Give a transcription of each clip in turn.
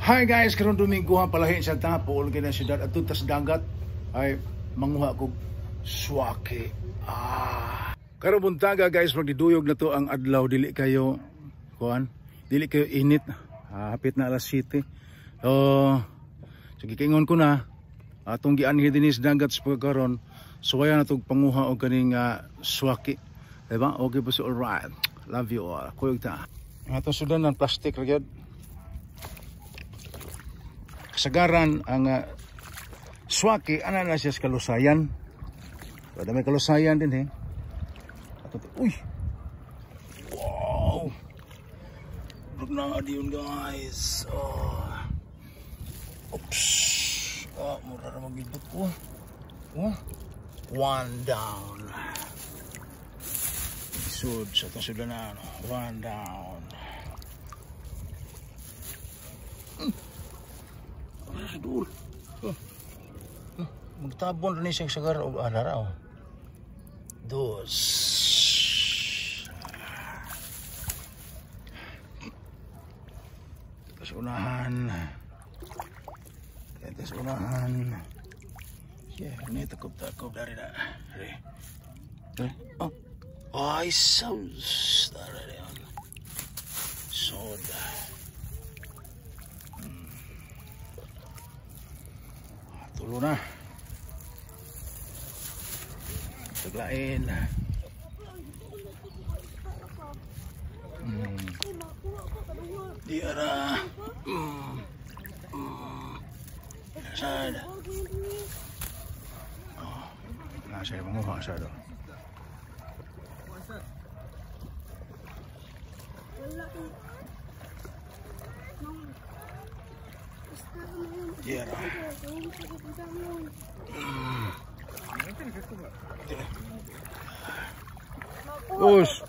Hi guys, karon Domingo ha palahin sa Tapol kay na siyudad adto tas dagat ay manguha kog swaki. Ah. Karon buntaga guys, magdiduyog na to ang adlaw, dili kayo kuan, dili kayo init. Hapit na alas 7. So, sige kaingon ko na atong gianhi dinhi sa dagat sa pagkaron. Suwaya na tog panguha og kaning swaki. Diba? Okay po so alright. Love you all. Kuyog ta. Ato sudan ng plastic ra gyud. Kasagaran ang swaki ana na siya sa kalusayan. Pwede may kalusayan din eh. Ato, uy. Wow. Look na yun guys. Oh. Oops. Oh, mura na magibot ko. Oh. One down. Sud sa itong sudanan. One down. Dur. Oh. Magtabon rin siya sagar og anara oh. Dos. Tapos unahan. Tapos unahan. Yeah, ni takob-takob dari na. Re. Re. Oh. Ay, sus. Dari yun. Soda. Tulo na. Taglain. Di ara. Saan? Oh, nasa ibang manguha sa do. Di ara. Us.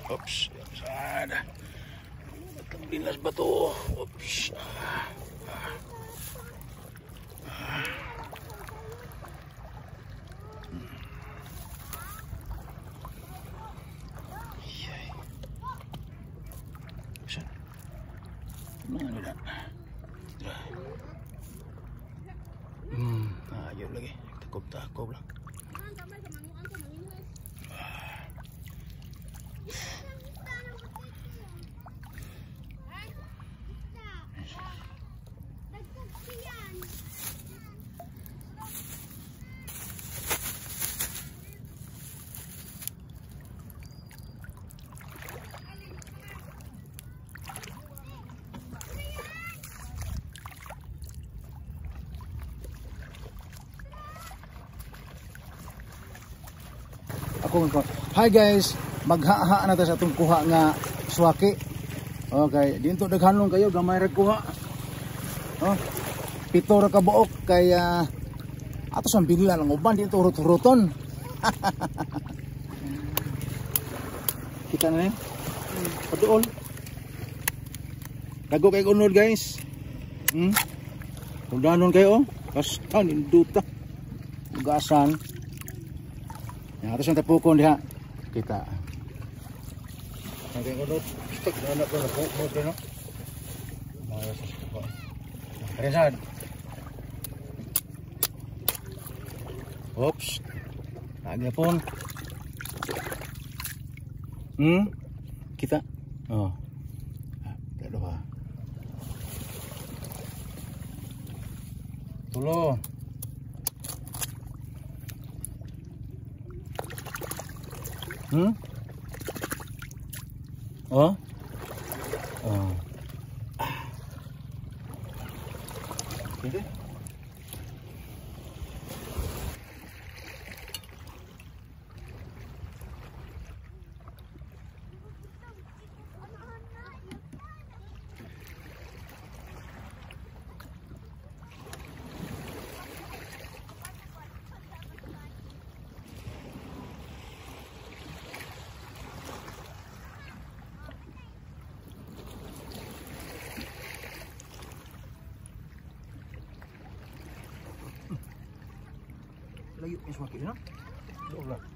Oops, sad. Bilas ba to? Oops. Ayaw lagi. Takob-takob lang. Hi guys, maghaha na ta sa atong kuha nga swaki. Okay, dinto daghanon kayo gamay ra kuha. Oh, pito ra ka buok kay ato sa binila lang uban dinto urot-uroton. Kita na ni. Paduol. Dago kay unod guys. Tundanon kayo oh. Basta ninduta. Ugasan. Ato siyang tapukon diha. Kita. Okay, unod. Stick na na ko na. Resan. Oops. Lagi pon. Kita. Oh. Dalo ba. Tulo. Oh. Oh. Okay. Layo yung swaki, no? Loob ra.